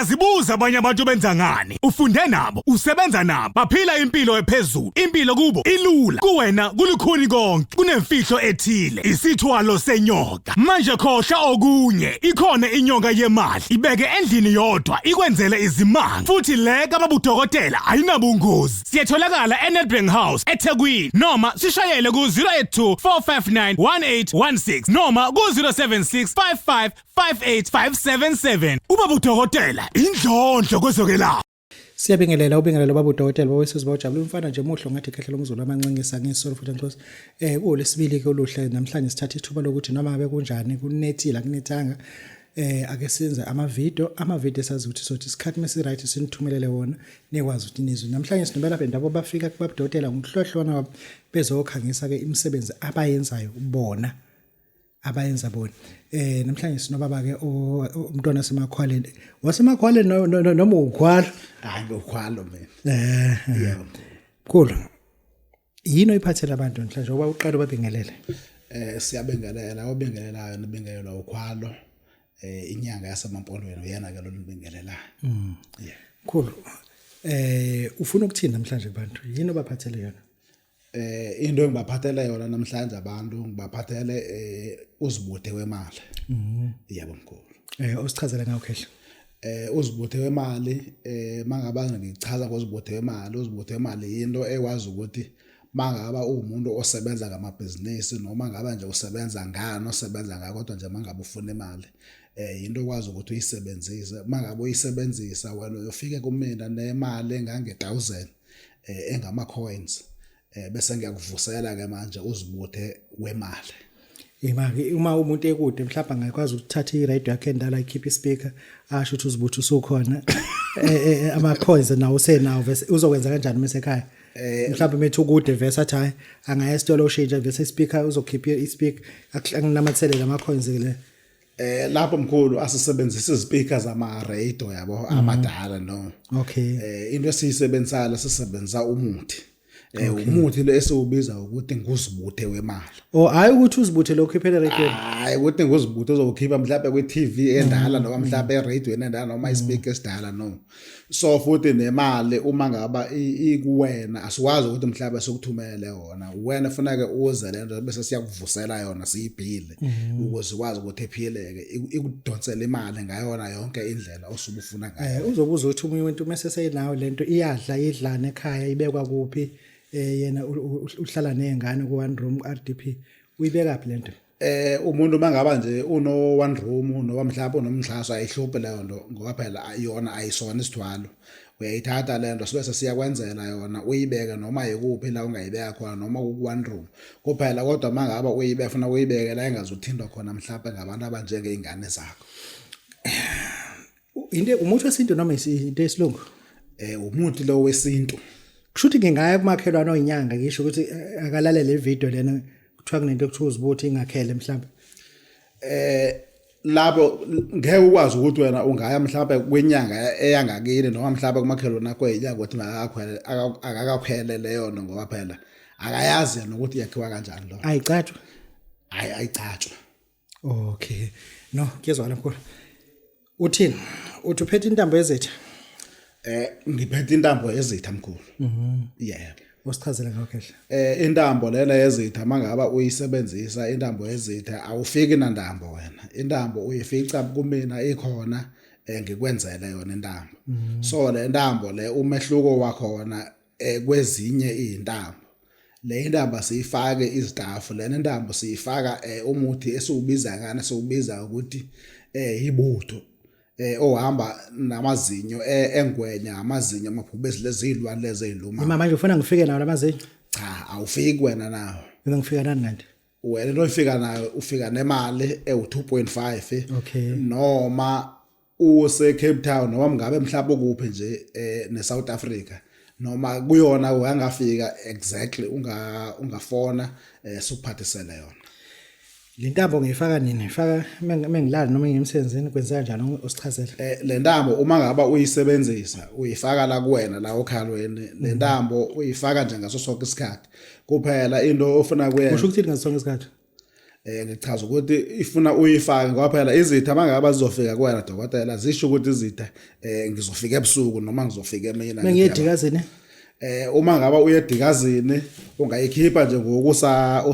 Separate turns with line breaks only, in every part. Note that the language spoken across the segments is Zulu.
Uyazibuza abanye abantu benza ngani? Ufunde nabo, usebenza nabo, baphila impilo ephezulu. Impilo kubo ilula, kuwena kulukhuni konke. Kunemfihlo ethile, isithwalo senyoka. Manje khohlwa okunye, ikhona inyoka yemali. Ibeke endlini yodwa, ikwenzele izimanga. Futhi le kababudokotela ayinabungozi. Siyatholakala eNedbank House eThekwini noma sishayele ku-082 459 1816 noma ku-076 55 58577. Ubaba udokotela indlondlo kwezokwelapha.
Siyabingelela ubingelelo baba udokotela bawesizwe bawujabula umfana nje muhle ngathi ikhehla lomzulu amancengisa ngesolo futhi nkosi eh kuwolesibili ke oluhle namhlanje sithatha ithuba lokuthi noma ngabe kunjani kunethile akunethanga eh ake senze ama video ama video esazi ukuthi sothi isikhathi mesi right sinithumelele wona nikwazi ukuthi nizwe namhlanje sinobelaphi ndabo bafika kubabudokotela ngumhlohlwana wabo bezokhangisa ke imisebenzi abayenzayo bona abayenza bona eh namhlanje sinobaba ke umntwana semakhwaleni wasemakhwaleni noma ukhwalo
hayi ngokhwalo mina
eh yebo mkhulu yini oyiphathela abantu namhlanje ngoba uqala ubabingelele
eh siyabingelela obingelelayo nibingelelwa ukhwalo eh inyanga yasemampondweni uyena ke lo nibingelelayo
yeah mkhulu eh ufuna ukuthini namhlanje kubantu yini obaphathele yona
eh into engibaphathele yona namhlanje abantu ngibaphathele eh uzibuthe wemali mhm yebo mkhulu
eh usichazele ngawo khehla
eh uzibuthe wemali eh mangaba ngichaza ngozibuthe wemali uzibuthe wemali into ekwazi ukuthi mangaba uwumuntu osebenza ngamabhizinisi noma ngaba nje usebenza ngani osebenza ngakho kodwa nje mangabe ufuna imali eh into okwazi ukuthi uyisebenzise mangabe uyisebenzisa wena uyofike kumina nemali engange 1000 eh, engama coins eh, bese ngiyakuvusela ke manje uzibuthe wemali
Imaki uma umuntu ekude mhlawumbe angakwazi ukuthatha i-radio yakhe endala ikhiphe ispeaker asho ukuthi uzibuthe usukhona eh, eh, eh, ama coins nawo usenawo vese uzokwenza kanjani uma esekhaya mhlawumbe methi ukude vese athi hayi angaya esitolo ushintsha vese ispeaker uzokhipha ispeaker akunamathelele ama coins le
Eh lapho mkhulu asisebenzisa izipika zama radio yabo amadala no.
Okay.
Eh into esiyisebenzisayo sisebenzisa umuthi. Eh umuthi lo esiwubiza ukuthi nguzibuthe wemali.
Oh hayi ukuthi uzibuthe lokho iphele radio.
Hayi ukuthi nguzibuthe uzokhipha mhlawumbe kwi TV endala noma mhlawumbe e radio endala noma ispeaker esidala no. So futhi nemali uma ngaba ikuwena asikwazi ukuthi mhlawumbe sikuthumele yona wena funeke uze lento bese siyakuvusela yona siyibhile ukuze ukwazi ukuthi iphileke ikudonsele imali ngayona yonke indlela osuke ufuna ngayo
eh uzobuza ukuthi umunye umuntu mase seyinayo lento iyadla idlana ekhaya ibekwa kuphi eh yena uhlala nezingane ku one room RDP uyibeka phi lento
Eh umuntu mangaba nje uno one room noma mhlawumbe unomxhaso ayihluphe leyo nto ngoba phela yona ayisona isithwalo. Uyayithatha le nto sibe sesiyakwenzela yona uyibeke noma yikuphi la ungayibeka khona noma ku one room. Kuphela kodwa mangaba uyibeka funa uyibeke la engazuthintwa khona mhlawumbe ngabantu abanjengey'ngane zakho.
Into umuthi wesintu noma into yesilungu?
Eh umuthi lo wesintu.
Kusho ukuthi ngingaya kumakhelwane oyinyanga ngisho ukuthi eh, akalalele ivideo lena kuthiwa kunento ekuthiwa uzibuthi ingakhele mhlawumbe.
Eh lapho ngeke ukwazi ukuthi wena ungaya mhlawumbe kwenyanga eyangakini noma mhlawumbe kumakhelwane akho eyinyanga ukuthi makakakhwele akakakhwele leyo nto ngoba phela akayazi yena ukuthi yakhiwa kanjani lo.
Ayicatshwa.
Hayi ayicatshwa.
Okay. No, kuyezwakala mkhulu. Uthini? Uthi uphethe intambo yezitha?
Eh ngiphethe intambo yezitha mkhulu. Mhm. Yebo.
Usichazele ngakho khehla.
Eh intambo lena yezitha mangaba uyisebenzisa intambo yezitha awufiki nantambo wena. Intambo uyifica kumina ikhona eh ngikwenzele yona intambo. Mm. So le ntambo le umehluko wakhona eh kwezinye izintambo le intambo siyifake izitafu lena intambo siyifaka eh, umuthi esiwubiza ngani siwubiza ukuthi eh ibutho eh ohamba namazinyo eh, engwenya amazinyo amabhubesi lezilwane lezi eziluma
Ima manje ufuna ngifike nawo lamazinyo
cha awufiki wena nawo
mina ngifika nani kanti
wena into oyifika nayo ufika nemali ewu 2.5
okay
noma use Cape Town noma ngabe mhlawumbe ukuphi nje eh, ne South Africa noma kuyona uyangafika exactly unga ungafona eh, sikuphathisele yona
Le ntambo ngiyifaka nini? Ngifaka mengilala noma ngiyemsebenzini kwenzeka njani usichazele.
Eh le ntambo uma ngaba uyisebenzisa uyifaka la kuwena la okhalweni le ntambo uyifaka nje ngaso sonke isikhathi kuphela into ofuna kuyenza.
Usho ukuthini ngaso sonke isikhathi?
Ngichaza ukuthi ifuna uyifake ngoba phela izitha mangabe zizofika kuwena dokotela zisho ukuthi izitha ngizofika ebusuku noma ngizofika emini.
Mengiyedikazini
Uma ngaba uye edikazini ungayikhipha nje ngokusa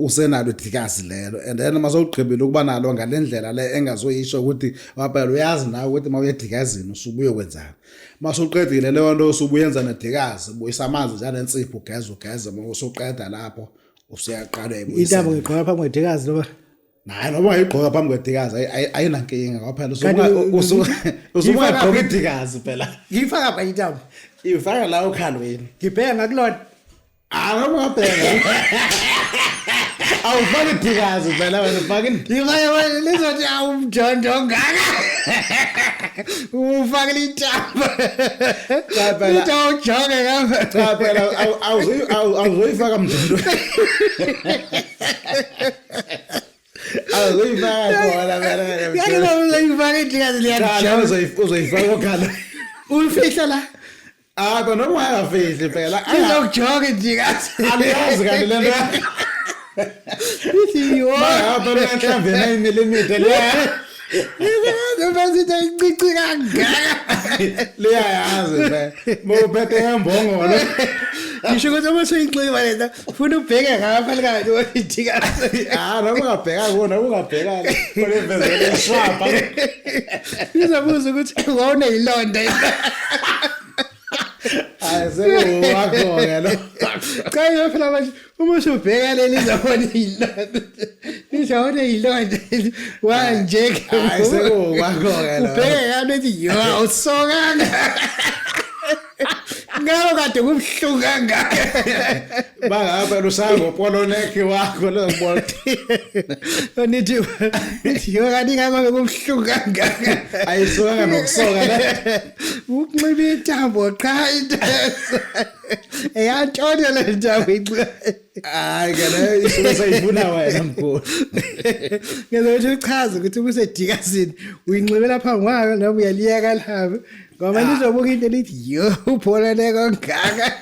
usenalo idikazi lelo, and then uma sewugqibile ukuba nalo ngalendlela le engazoyisho ukuthi waphela uyazi nawe ukuthi uma uye edikazini usubuye kwenzani. Uma usuqedile leyo nto usubuyenza nedikazi, buyisa amanzi njalo ensipho, ugeze ugeze, uma usuqeda lapho usuyaqala uyayibuyisela.
Intambo ngigqoka phambi kwedikazi noma
Naye noma ungayigqoka phambi kwedikazi ayinankinga ngoba phela usuke ungagqoka idikazi phela.
Ngiyifaka pha intambo.
Ifaka la okhalweni.
Ngibheka ngakulona.
Ah, noma ungabheka. Awufaki idikazi phela wena, ufaka
Ngifake wena lizothi awumjondo ongaka. Ufake intambo.
Cha phela.
Lithi awujonge ngapha.
Cha phela awuzoyifaka mjondo. Awuzoyifaka khona phela.
Yake baba uzoyifaka idikazi
Cha,
liyakujonga.
uzoyifaka okhalweni.
Uyifihla la.
Ah, noma ungakafihli phela.
Lizokujonga idikazi.
Aliyazi kanti le nto.
Lithi yo.
Ngapha enhlamvu ye-9 millimeter leya.
Bese incici kangaka.
Liyayazi phela. Mawuphethe ngembongolo.
Ngisho ukuthi uma usuyinxiba lento funa ubheke ngapha likathi idikazi.
Ah, noma ungabheka kuona, ungabheka khona ivezele ishwapha.
Ngizobuza ukuthi wawuneyilonda.
Hayi sekuwakho-ke lo.
Cha yebo phela manje uma usubheka leli izobona iyilonda. Izobona iyilonda. Wanje ke.
Hayi sekuwakho-ke lo.
Ubheke ngalo ethi yo awusokanga. Ngalo kade kubuhlungu kangaka.
Bangapha ushaya ngopolonekhi wakho lo ngibona.
Nithi nithi yo kanti ngakho kubuhlungu kangaka.
Ayisokanga nokusoka le.
Ukunxiba intambo qha into. Eyantshona le ntambo inxiba.
Hayi ke leyo isuke seyifuna wena mkhulu.
Ngizothi uchaze ukuthi ubusedikazini uyinxibela phambi kwayo noma uyaliyeka lihambe ngoba lizobuka into elithi yo upholele kangaka.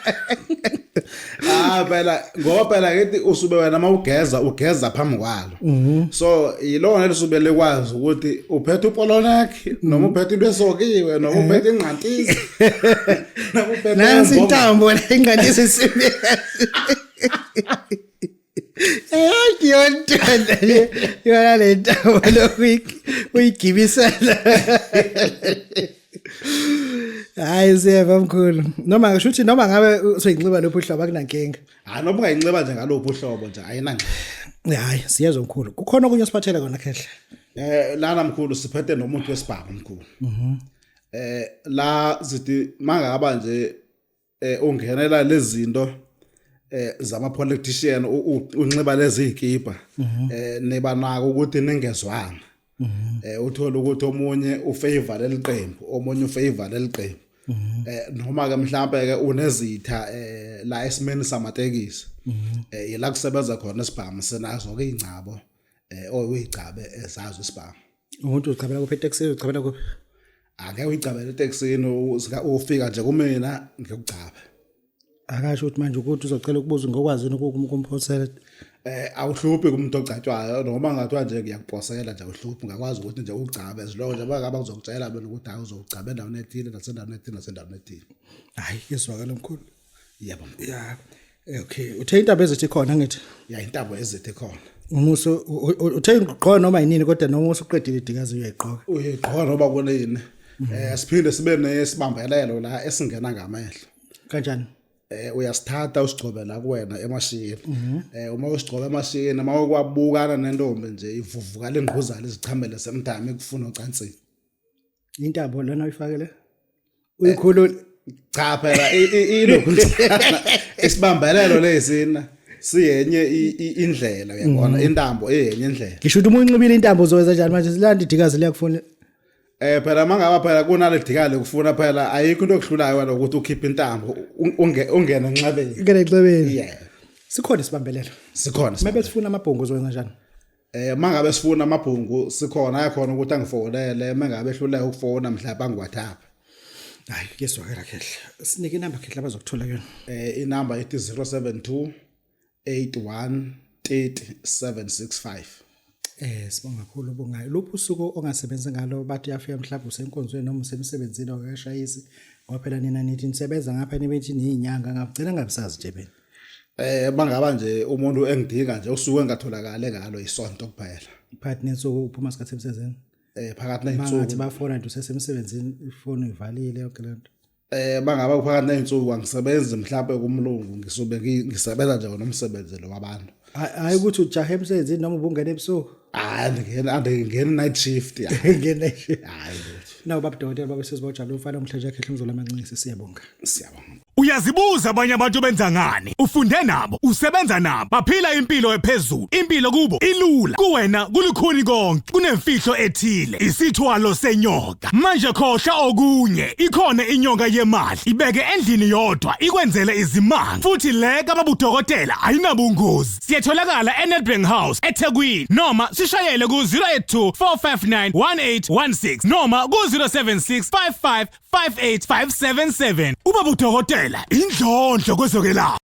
Ah phela ngoba phela ngithi usube wena mawugeza ugeza phambi kwalo. So yilona lisube lekwazi ukuthi uphethe upolonekhi noma uphethe into esokiwe noma uphethe ingqantisi. Noma uphethe
Nansi
imbongo.
intambo la ingqantisi isimbi. Eyakuyonto le yona le ntambo lokhu uyigibisela. Hayi siyeva mkhulu. Noma ngisho ukuthi noma ngabe usuyinxiba lokhu uhlobo akunankinga.
Hayi noma ungayinxiba nje ngalophu uhlobo nje ayinangxaki.
Hayi siyezwa mkhulu. Kukhona okunye osiphathele kona khehle.
Lana mkhulu siphethe nomuntu wesibhamu mkhulu. La sithi mangaba nje ungenela lezi zinto zama politician unxiba lezi ikipa niba nako ukuthi ningezwana. Uthola ukuthi omunye ufavor leliqembu, omunye ufavor leliqembu. Noma ke mhlambe ke unezitha la esimeni samatekisi. Ila kusebenza khona isibhamu sinazo ke ingcabo oyigcabe ezazo isibhamu.
Umuntu uchabela kuphi etekisini uchabela kuphi?
Ake uyigcabele etekisini ufika nje kumina ngikugcabe.
Akasho ukuthi manje ukuthi uzocela ukubuza ngokwazi ukumphosela.
Awuhluphi kumuntu ogcatshwayo noma ngathiwa nje ngiyakuposela nje awuhluphi, ngakwazi ukuthi nje ugcabe as long nje bangaba kuzokutshela mina ukuthi hayi uzogcaba endaweni ethile nasendaweni ethile nasendaweni ethile.
Hayi izwakala mkhulu.
Yebo.
Ya. Okay, uthe intambo ezithi khona ngithi.
Ya intambo ezithi khona.
Umuso uthe ugqoka noma yinini kodwa noma usuqedile idikazi uyayigqoka.
Uyigqoka noma kunini. Siphinde sibe nesibambelelo la esingena ngamehlo.
Kanjani?
Uyasithatha usigcobe la kuwena emashini. Uma usigcoba emashini mawukwabukana nentombi nje ivuvuka lengquzala izichambele semntama ikufuna ocansini.
Intambo lona uyifakele? Uyikhulule.
Cha phela ilokhu isibambelelo lesina siyenye indlela uyabona intambo eyenye indlela.
Ngisho ukuthi uma uyinxibile intambo uzowenza njani manje silanda idikazi liyakufuna.
Phela mangaba phela kunale dikale kufuna phela ayikho into okuhlulayo wena ukuthi ukhiphe intambo ungene enxebeni.
Ingene enxebeni.
Yeah.
Sikhona isibambelelo.
Sikhona.
Maybe sifuna amabhongo uzowenza njani?
Mangabe sifuna amabhungu sikhona ayakhona ukuthi angifonele mangabe ehluleka ukufona mhlawumbe angiWhatsApp.
Hayi kuyezwakala khehle. Sinike inamba khehle abazokuthola kuyona.
Inamba ithi 072 81 30 765.
Sibonga kakhulu bongayo. Luphi usuku ongasebenzi ngalo bathi yafika mhlawumbe usenkonzweni noma usemsebenzini okashayisi ngoba phela nina nithi nisebenza ngapha nibethi niyinyanga ngagcina ngabisazi nje mina.
Bangaba nje umuntu engidinga nje usuku engatholakale ngalo isonto kuphela.
Phakathi nensuku uphuma sikhathi emsebenzini.
Phakathi
Bangathi
nezinsuku.
bafona nje usesemsebenzini ifoni ivalile yonke lento.
Bangaba phakathi nezinsuku angisebenzi mhlawumbe kumlungu, ngisube ngisebenza nje wona umsebenzi lo wabantu.
Hayi ukuthi ujahe emsebenzini noma ubungena ebusuku.
Hayi, andingeni night shift ya.
Ngene nje.
Hayi lutho.
Nawu baba dokotela, baba sizwe bawujabula umfana omhle nje ekhehla umzolo amancinci, siyabonga.
Siyabonga.
Uyazibuza abanye abantu benza ngani? Ufunde nabo, usebenza nabo, baphila impilo ephezulu. Impilo kubo ilula, kuwena kulukhuni konke. Kunemfihlo ethile, isithwalo senyoka. Manje khohlwa okunye, ikhona inyoka yemali. Ibeke endlini yodwa, ikwenzele izimanga. Futhi le kababudokotela ayinabungozi. Siyatholakala eNedbank House eThekwini noma sishayele ku 082 459 1816 noma ku 076 55 58577. Ubaba udokotela indlondlo kwezokwelapha.